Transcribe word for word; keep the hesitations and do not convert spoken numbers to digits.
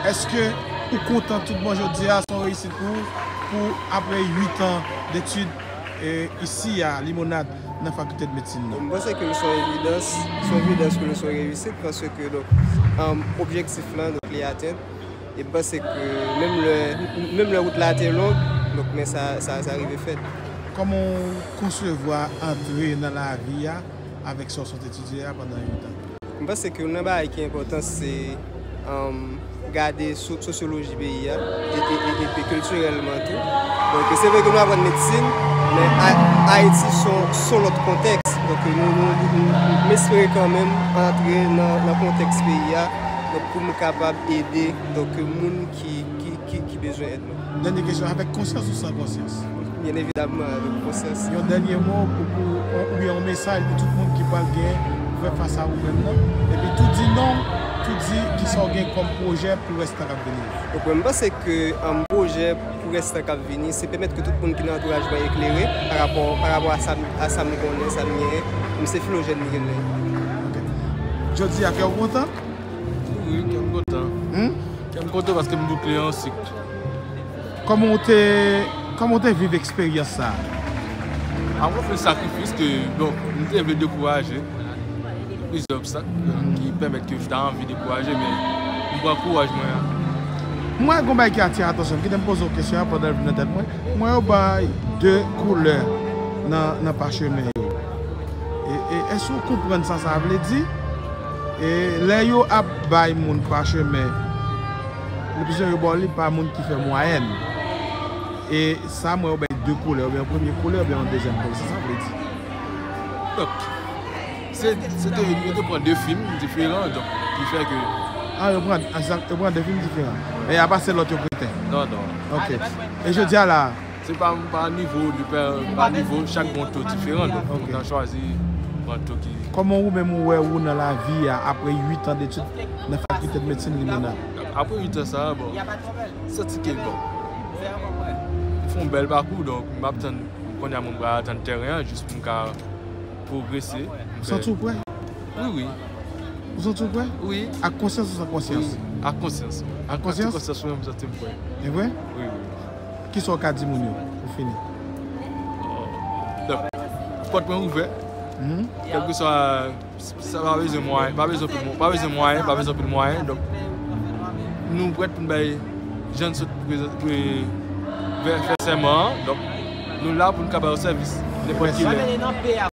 Èske ou kontan tout bon jodi a, se yon reyisit pou ou, pou apre uit an detid, e, isi a, Limonad, nan fakilte de medsin nan? M panse ke l se yon evidans, se yon evidans ke l se yon reyisit, paske, donk, um, objektif lan, donk, li atenn. E m panse ke menm lè, menm lè wout la te long, donk, men sa, sa, sa rive fèt. Kòman w konsevwa antre nan lavi a avèk sa w sot etidye a pandan uit an? M panse ke youn nan bagay ki enpòtan, se, um, gade so-, sosyoloji peyi a, e, e, e, epi kiltirèlman tou. Donk, se vre ke nou aprann medsin, men A-, Ayiti se yon, se yon lòt kontèks. Donk, nou, nou, nou, nou, m espere kanmenm antre nan, nan kontèks peyi a, donk, pou m kapab ede, donk, moun ki, ki, ki, ki bezwen èd mwen. Dènye kesyon, avèk konsyans ou san konsyans? Byen evidamman, avèk konsyans. Yon dènye mo pou, pou, oubyen yon mesaj pou tout moun ki pral gen pou fè fas a ou menm nan. Epi tou di non, tou di kisa w gen kòm pwojè pou rès tan k ap vini yo. Donk, mwen, m panse ke, um, pwojè pou rès tan k ap vini, se pèmèt ke tout moun ki nan antouraj mwen eklere pa rapò, pa rapò a sa, a sa m konnen, sa m genyen. M se Filojèn Mikenlè. Ok. Jodi a, kè w kontan? Wi, kè m kontan. Hmm? Kè m kontan paske m boukle yon sik. Kòman w te, kòman w te viv eksperyans sa a? Apre w fè sakrifis ke, bon, m te vle dekouraje. Plizyè obstak, euh, ki pèmèt ke m ta anvi dekouraje, men m pran kouraj mwen an. M wè gon bagay ki atire atansyon m, kite m poze w kesyon an pandan l vin nan tèt mwen. M wè yo bay de koulè nan, nan pachemen yo. E, e èske w konprann sa sa vle di? E lè yo ap bay moun pachemen, le plis yo ba w li pa moun ki fè mwayèn. E sa m wè yo bay de koulè, oubyen yon premye koulè, oubyen yon dezyèm koulè. Sa sa vle di? Donk, se, se te, yo te pran de fim diferan, donk, ki fè ke... Ah, yo pran, ah, sa, yo pran de fim diferan. Men y a pa se lòt yo prete. Non, non. Ok. E jodi a la, se pa, pa nivo, li pa, pa nivo, chak gon to diferan, donk, ok, nou ta chwazi pran to ki... Kòman ou menm ou wè ou nan lavi a apre uit an detid nan fakilte de medsin Limonad? Apre uit an sa, bon, santi ke, bon, m fè yon bèl pakou, donk, m ap tann, kounye a mwen pral atann tèren an, jis pou m ka pwogrese. Ou santi w prè? Wi, wi. Ou santi w prè? Wi. Ak konsyans ou san konsyans? Wi, ak konsyans. Ak konsyans? Ak konsyans, wi, m santi m prè. E vre? Wi, wi. Kisa w ka di moun yo pou fini? Donk, pòt mwen ouvè. Mhm. Kèlkeswa, sa pa bezwen mwayen, pa bezwen anpil mwa-, pa bezwen mwayen, pa bezwen anpil mwayen. Donk, nou prèt pou n bay jan n sot prezan-, pre-, fè, fè sèman an. Donk, nou la pou n ka ba yo sèvis nenpòt ki lè.